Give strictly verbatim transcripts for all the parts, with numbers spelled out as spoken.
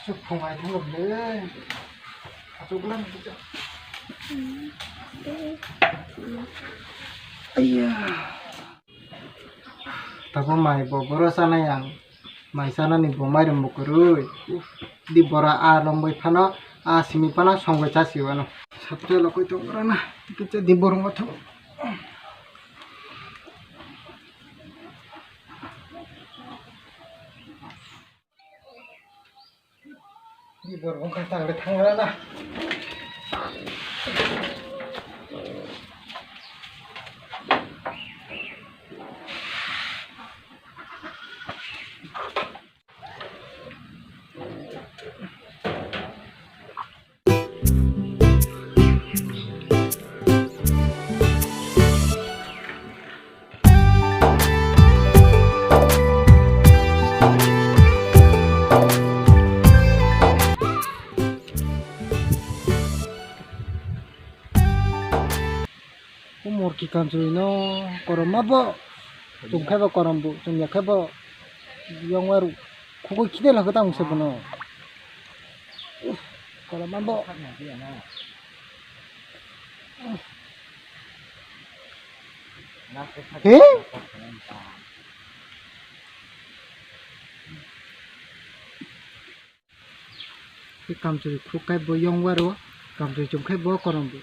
Suk phung ai thang le. Achuk lang kicha. Ayya. Tabo mai bo boro sana yang. Mai sana ni bo mai rom bo kurui. Di bora a lombai phano a simi phano songbai chasi wano. Sabte lo koi tong rana. Kicha di borong athu. Ibor wngkha tangri thangrana. Umor ki kamchwlwi no korom ma bo. Chum khe bo korom bo, chum ya khe bo yong waru. Khugui khide lagwi tamo se bono. Korom ma bo. He? Kamchwlwi khuk khai bo yong waro, kamchwlwi chum khai bo korom bo.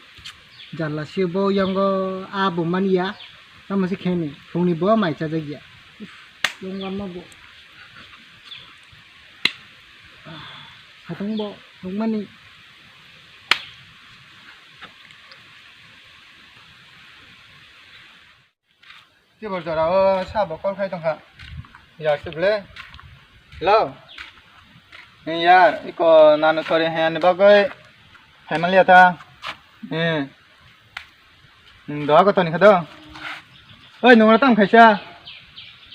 Jalla se bo yongo a bo mani ya, tamo se khe ni phungni bo mai chajak ya. Yong wama bo. Satung bo nukmani. Tibor jora o sabo call khai tongkha. Yar se ble. Hello. Ni yar, iko nanu sori he ani bagoi. Family ata. Eh. Doa ko toni khado. Oi, nungro tam khaisa.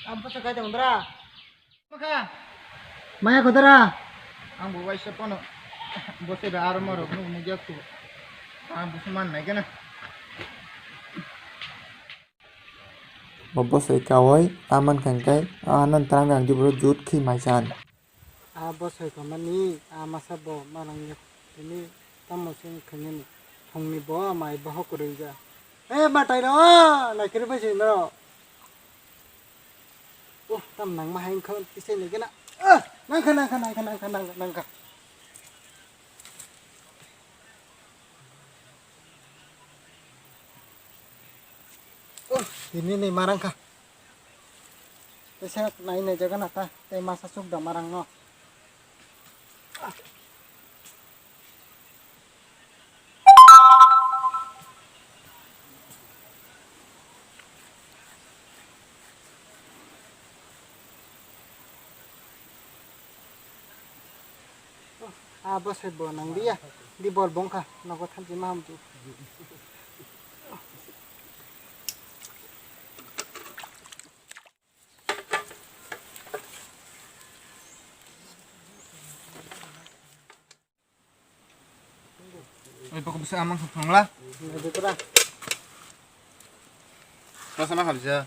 Am pasa kai tong dra. Maya kodara. Ang bo waisa pono. Bo se da aro moro nung nung jak tu. Ang bo suman nai gana. Bo bosai kawai, a mankha hwnkhe, a nan twrang rang di boro jut khi maisan. A bosai kamani, a masa bo manang ya tini tamo sing khanyani. Phungni bo mai bohok rwija. Eh, matai no, naikiri bai sing no. Oh, tam nang ma hain khon tisai ni gana. Ah, nangkha, nangkha, nangkha, nangkha, nangkha, nangkha. Oh, tini ni marang kha. Tesa nai nai jaga na ta, te masa suk da marang no. Ah, bo se bo nang dia. Di bol bongkha, nogo thanchi ma hamtu. Oi, pokok bisa amang song la. Nadi pura. Masa ma habja.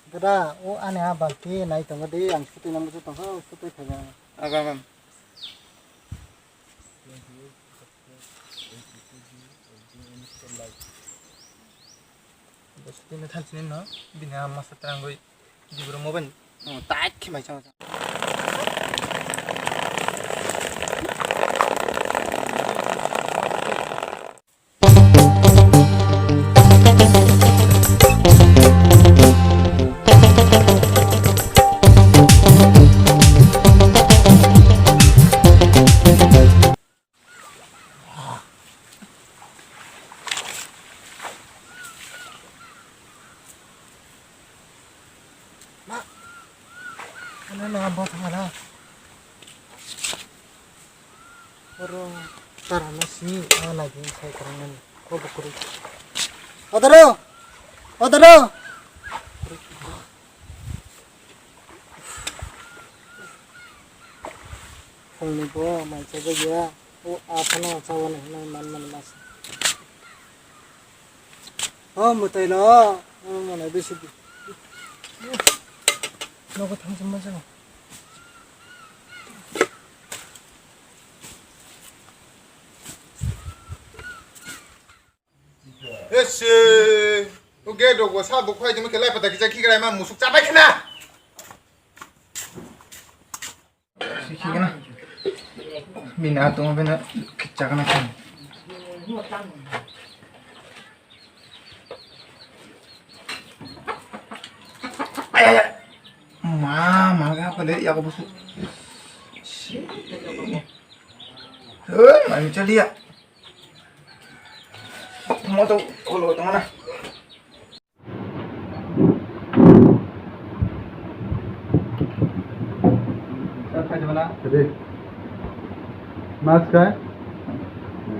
Dada, o ani ha balti nai tongo di, ang sutui nang busu tongo, sutui thaiga. Agam, agam. Bwswk tini thanchini no, bini ama masa twrangwi jibro mobile, oh, tight khe mai chama. Ma, ano na bo thangala. Oro tara na si, ah, lagi sai karang nani. Ko bukuri. Odaro! Odaro! Phungni bo mai chajak ya. O aphano chawi hinwi man mani masa. O mwtai lo. O mwnai bisi di. Nogo thangsa masa. Se, o gate rok bo sa bo khwlai tongma khe lai pata kisa khiklai ma musuk chabai khna. Khiklai na. Bini a tongma bini khichak na khe. Ay, ay, ay. Ma, ma ga pale ya ko busu. Si. Hei, mami chaliya. Tamo to kolo tamo na. Sir, khai jabana. Ready. Mask khai.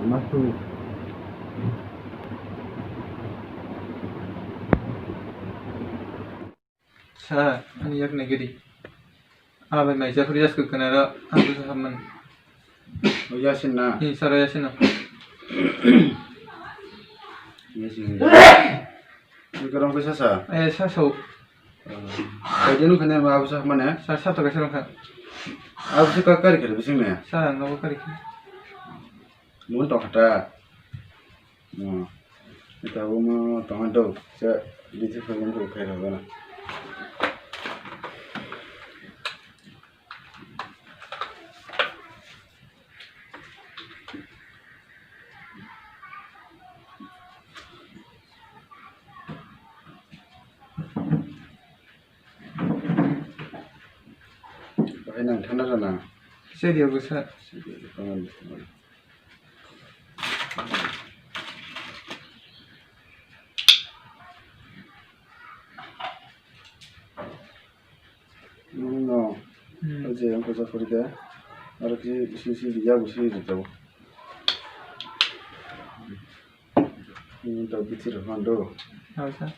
Mask tu. Sir, ani yak nai gidi. Abai mai japhri jas kwkana ro, ang bwsa hapman. O Yasin na? Hi, sir, Yasin na. Yasin. Ni korong kisa sa? Eh, sa so. Kaidi nung khane ma bwsa hapmane? Sir, sa to kaisa rong kha. Abwsa ka kari kari bising ne? Sir, ang nobo kari kha. Mun to khata. Hmm. Ita bo mo tong do se di se phone ko khai ro na. Bahai nang thanda rana. Seri obo sir. Seri obo sir. Nwng no, hmm, o je wngkha jafuri de, aro khe sisi ya bo sisi rijao. Nwng to bithi rok phan do. Acha.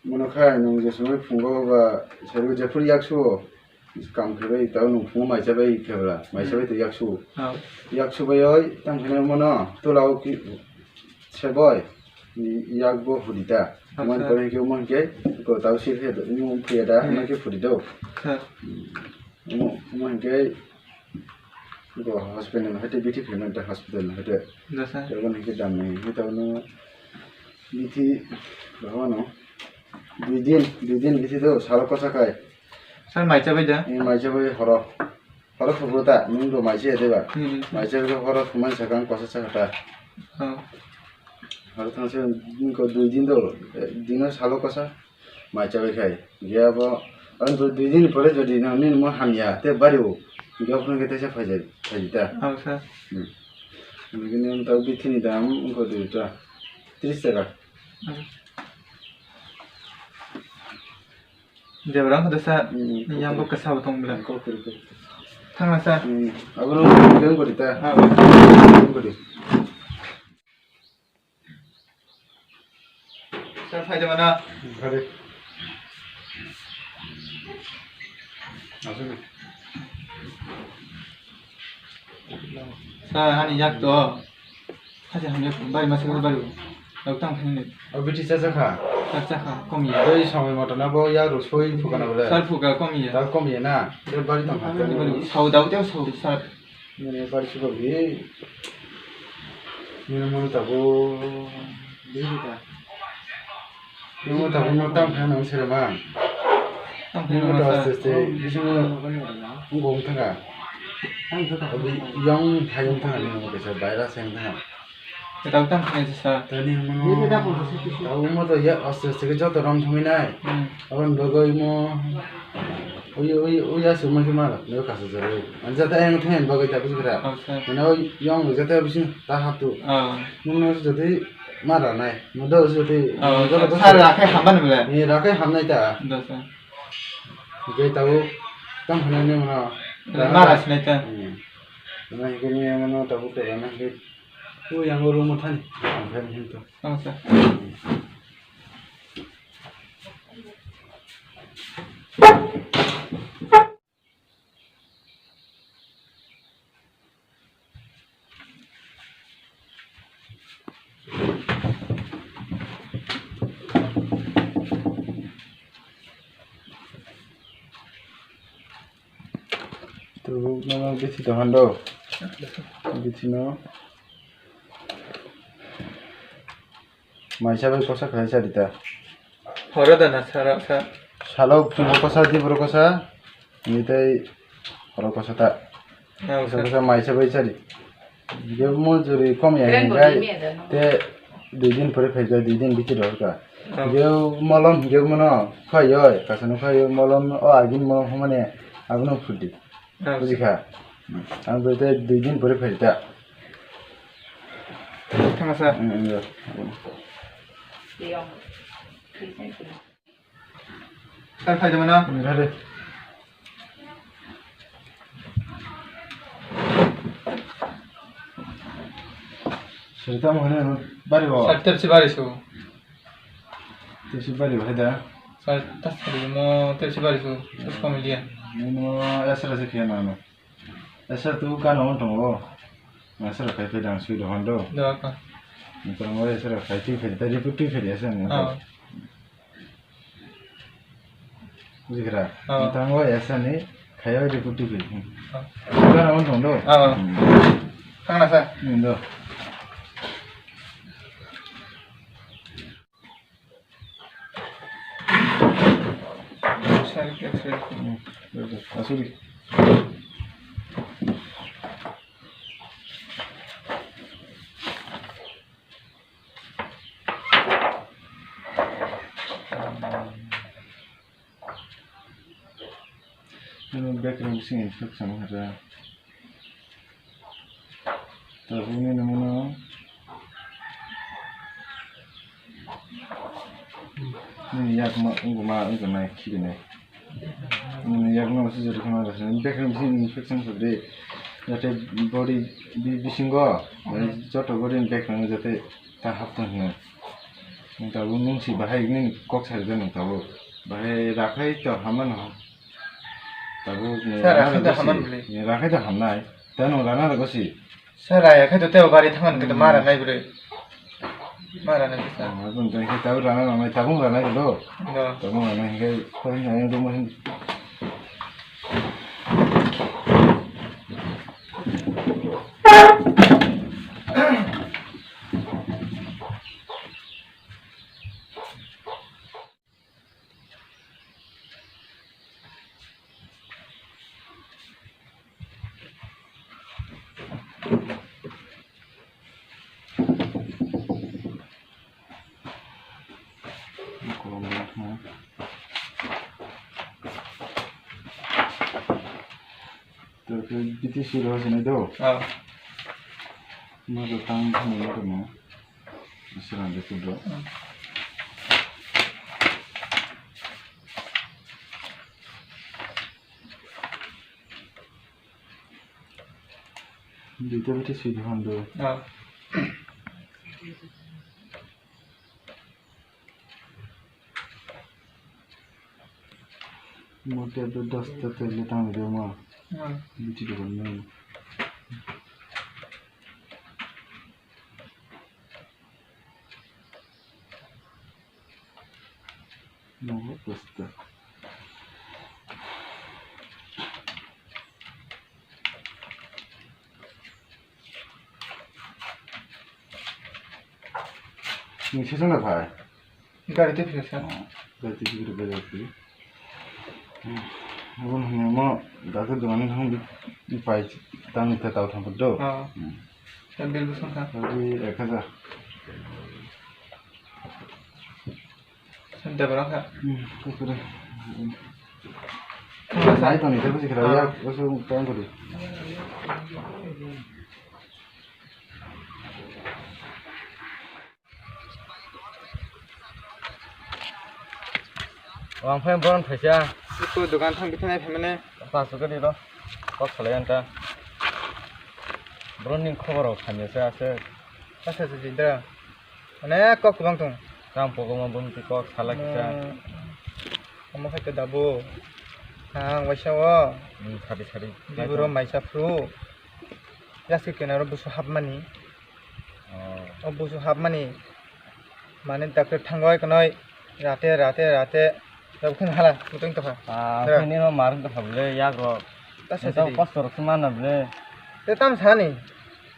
Mono khai nwng je sumai phungo ba sari jafuri yaksu. Kam khe bai tao nwng phungo mai cha bai khe bwla, mai cha bai to yaksu. Oh. Yaksu bai oi, tang khe nwng mono tola o ki se boi, yak bo hudi ta. Acha. Mani pore khe mon khe ko tao si khe nwng phiya da, hmm, nwng khe phudi do. Sir. Mo, mo hingke ko hospital no hete bithi khe manta hospital no hete. Jasa. Tebo hingke dam nai hingke tabo no bithi bahai no dui din, dui din bithi do salo kosa kai. Sir, mai cha bai da? Ni mai cha bai horo. Horo thubro ta, nwng do mai cha ya de ba? Hmm, hmm. Mai cha bai horo thumai sakang kosa cha ta. Oh. Horo thang se ko dui din do, dino salo kosa. Mai chabai khai. Hiya bo, ang to dui din pore jodi nang nini mo hamya, te bari o. Hiya phone ke tesa phai jai, phai jai ta. Oh, sir. Hmm. Nini ang tau bithi ni dam, ang ko dui ta. Tris taka. Debrang ko sir. Hmm, yang ko kasa tong bela. Ko kiri ko. Thang sir. Hmm. Abo no ko di ta. Ah. Ko di. Sir, phai de mana? Phai de. Asuk. Sir, ani yak to. Haja hamya bari masa bari. Dok tang phai ni. O bithi cha cha kha. Cha cha kha, kom ya. Doi samai moto na bo yak ro soi phuka na bole. Sir, phuka kom ya. Ta kom ya na. Doi bari tang kha. Bari, bari. Sau dau te sau, sir. Nini bari suka bi. Nini munu tabu. Bihika. Nini munu tabu no tam kha nang sere man. Tam kha nang sere. Nini munu tabu aste aste. Bisingo. Ungko ung thanga. Abi yang hayung thanga nini munu kesa baira seng thanga. Rao tang khe sa. Tani hwnmano, tabo mo to ya aste aste khe joto rom thangwi nai. Hmm. Aboni bagwi mo ui, ui, ui aswk ma khe ma rok, nokha sa jagwi. Ani jata ayang thangni bagwi ta bwswk ra. Oh, sir. Mane o yong jata bising ta hap tu. Oh. Nwng no jotoi ma ra nai. Mo do jotoi, oh, mo do sir, sir, rakhai hamani bole. Ni rakhai hamnai ta. Do, sir. Hwnkhe tabuk tamo hwnwi mano. Ma ra sinai ta. Hmm. Hwnwi hwnkhe nini mano tabuk to rana hwnkhe. O yang o room o thani. Ang khe hinto. Tamo sir. Tabuk no bithi tong hando. Bithi no. Maisa bai kosa khlai chari ta. Horo da na sara sa. Salo phungo kosa, dibro kosa, ni tei horo kosa ta. Ah, kosa sa. Kosa maisa bai chari. Ge mo jori kom ya Kren hingai. Bol ni me da no. Te dui din pore phai ja, dui din bitir hor ka. Ah. Ge molom ge mo no phai oi, kasa no phai oi, molom o agin molom homane abono phudi. Ah. Buji kha. Ang bai te dui din pore phai ta. Thangsa. Hmm, hmm, ya. Sir, phai tongmano? Nirare. Sir, tamo hwnwi bari bo? Sir, tepsi bari su. Tepsi bari bo, hai da? Sir, ta sir mo tepsi bari su. Sus pamiliya. Nino ya sir, sir, phiya na no. Esa tu kan on tongo. Esa ra khai khai dang sui dohon do. Do ka. Nitong o esa ra khai tui khai ta report tui khai esa ni. Ah. Bujigra. Ah. Nitong o esa ni khai o report tui khai. Ah. Kan on tong do. Ah. Hmm. Thang na sa. Hmm, do. Asuri. Nini background sing infection hara. Tabukni nangmano nini yakma wngma wngkha nai khirinai. Nini yakma se jori khama rasa. Background sing infection hwrwi jate body bi-, bisingo, joto body ni background jate ta haptang hwnwi. Nwng tabuk nwng si bahai nini kok sari da nwng tabuk. Bahai rakhai to hamano. Tabuk nwng Sir, rana rakhai to rwgo si. Haman bwlwi. Nwng rakhai to hamnai. Ta nwng rana rwgo si. Sir, raya khai to teo bari thangan kito Hmm. mara nai bwlwi. Mara nai bwsa. Ah, aboni tong khe tabuk rana nangnai, tabuk rana kito. Do. Tabuk rana hingke koi nai dum hin. To ke B T C ro sini do. Ah. Mo to tang thani mo to mo. Sirang de kudo. Ah. Duita bete sui dikhon do. Ah. Mo te do dosta te le tang de mo. Ah. Biti do mo. Nogo dosta. Ni sesana phai. Gari te phisa sa. Oh, gari te phisa, gari te. Aboni hwnwi mo doctor dogano thang di, di pai tang ta tau thang do. Ah. Hmm. Sa bill bwswng kha. Tadi ek hajar. Santa berang kha. Hmm, kukure. Nai tong ni tebo sikra ya, bwswng tang kudi. Ang phai boron phaisa. Iku dogan thang bithai phaimane. Pasu gari ro. Kok salai anta. Boron ni khobor rok khamya se ase. Asa se jidra. Onek kok kubang tong. Kam pogoma bumti kok sala kisa. Hmm. Omo khai ke dabu. Ang waisa o. Hmm, sari sari. Diburo maisa phru. Yasi kenaro busu hapmani. Oh. O busu hapmani. Mane doctor thangoi kanoi rate, rate, rate. Tabukhe hala mutung tokha. Ah, nini no marung tokha bole, yak ro. Ta sa sidi. Kosto rok se mana bole. Te tam sani.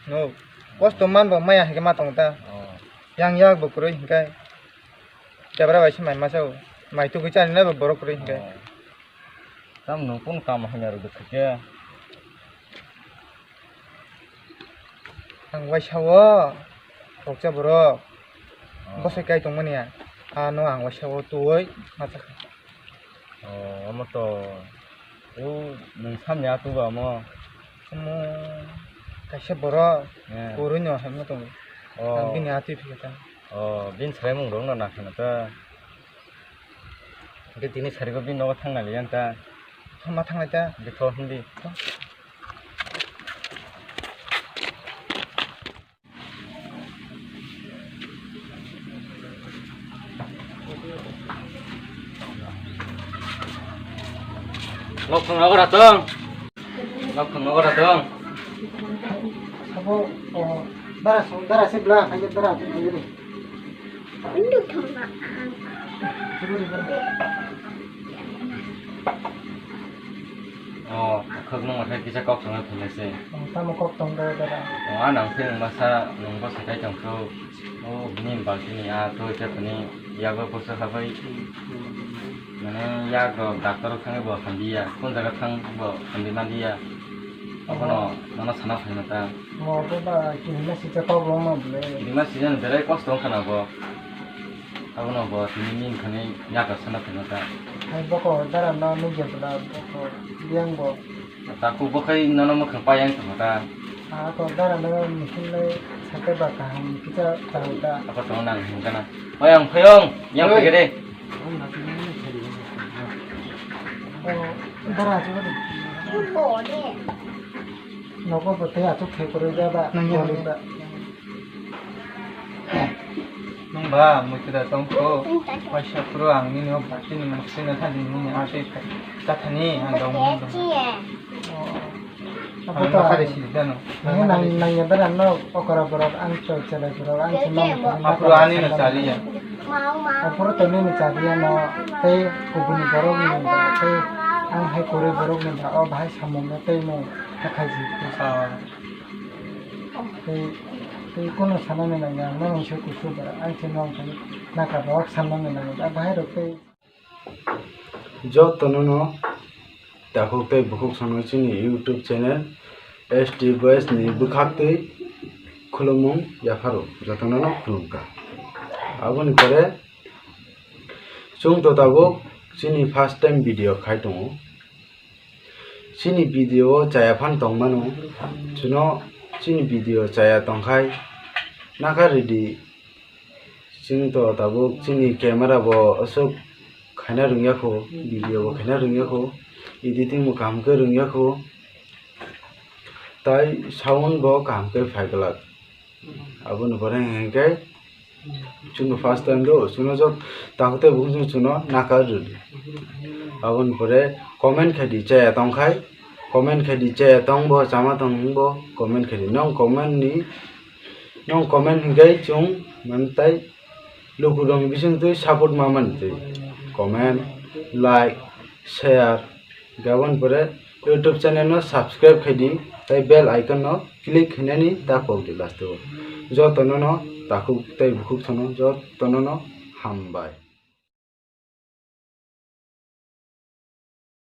No. Kosto man bo maya hike ma tong ta. Oh. Yang yak bo kwrwi hinkhe. Jabra bai se mai masa o. Mai tugui chani na bo borok kwrwi hinkhe. Oh. Tam nung kun kam hanya rw khe. Ang waisa o. Kokcha borok. Oh. Bosai kai tongmani ya. Ano ang waisa o tuwi masa kha. Oh, omo to. O, nwng samni atu ba omo? Omo kaisa borok, eh, kwrwi no hamya tongo. Oh. Ang bini atu phika ta. Oh, bini saimung rok no nang khana ta. Hwnkhe tini sarigo bini nogo thang nai liya ta. Thangma thang nai ta. Hwnkhe tho hindi. Nok thang nogo da tong. Nok thang nogo da tong. Sabo, oh, dara song, dara se bla, kaya dara tu kaya ni. Window thang na. Oh, khak nung akhai kisa kok songwi phunai se. Oh, tamo kok tong da dara. Oh, a nang phai nung masa nung bo sakai tong kho. Oh, bini balti ni a to khe phani yago koso habai. Mane yak rok doctor thangwi bo hamliya. Kon jaga thang bo hamli manliya. Abono nono sana phai mata. Mo bo ba kini ma sija kok rok ma bole. Kini ma sija ni berai kosto wngkha na bo. Abono bo tini min khani yago sana phai mata. Hai boko dara no nugya bwla boko yang bo. Takhuk bo khai nono mwkhang payang tongkha ta. Ako dara no machine lai sakhe ba kaham kisa chahai ta. Ako tongo nang hwn gana. Oyong, phoyong, yang phai de. Oh, dara achuk de. Nogo bo tei achuk khe kwrwi ja ba. Nang ya. Nung ba mui kwda tong kho, waisa phuru ang nini o bati ni mukti na thani nini a tei ta thani ang dong nung dong. Ang no khari si dano. Nang nang ya dara no okora borok ang choi chelai borok ang si mang. Aphuru ani no chaliya. Aphuru to nini chaliya no tei kubuni borok ni ba tei ang hai kwrwi borok ni ba o bahai samung no tei mung ta khaiji. Tei, tei kono sanani nangya, ang nono se kusu bara, ang se nong phai naka rok sanani nangya, bahai rok tei. Jotono no takhuk tei bukhuk sano chini YouTube channel S T Boys ni bwkhak tei khulumung yapharo jotono no khulumkha. Aboni pore chwng to tabuk chini first time video khai tongo. Chini video o chaya phan tong mano. Chwngno chini video chaya tong khai naka ridi. Chwng to tabuk chini camera bo aswk khaina rwngya kho, video bo khaina rwngya kho, editing bo kaham khe rwngya kho, tai sound bo kaham khe phai glak. Aboni pore hinkhe chwngno first time do, chwngno jot takhuk tei bukhuk chwngno naka rwdi. Aboni pore comment khaidi, chaya tong khai, comment khaidi, chaya tong bo, chama tong bo, comment khaidi. Nong comment ni, nong comment hinkhe chwng man tai lukurokni bisingtwi support ma mani twi comment, like, share, gabon pore YouTube channel no subscribe khaidi, tai bell icon no click khainani ta pokdi last o. Jotono no takhuk tei bukhuk sono jotono no hambai.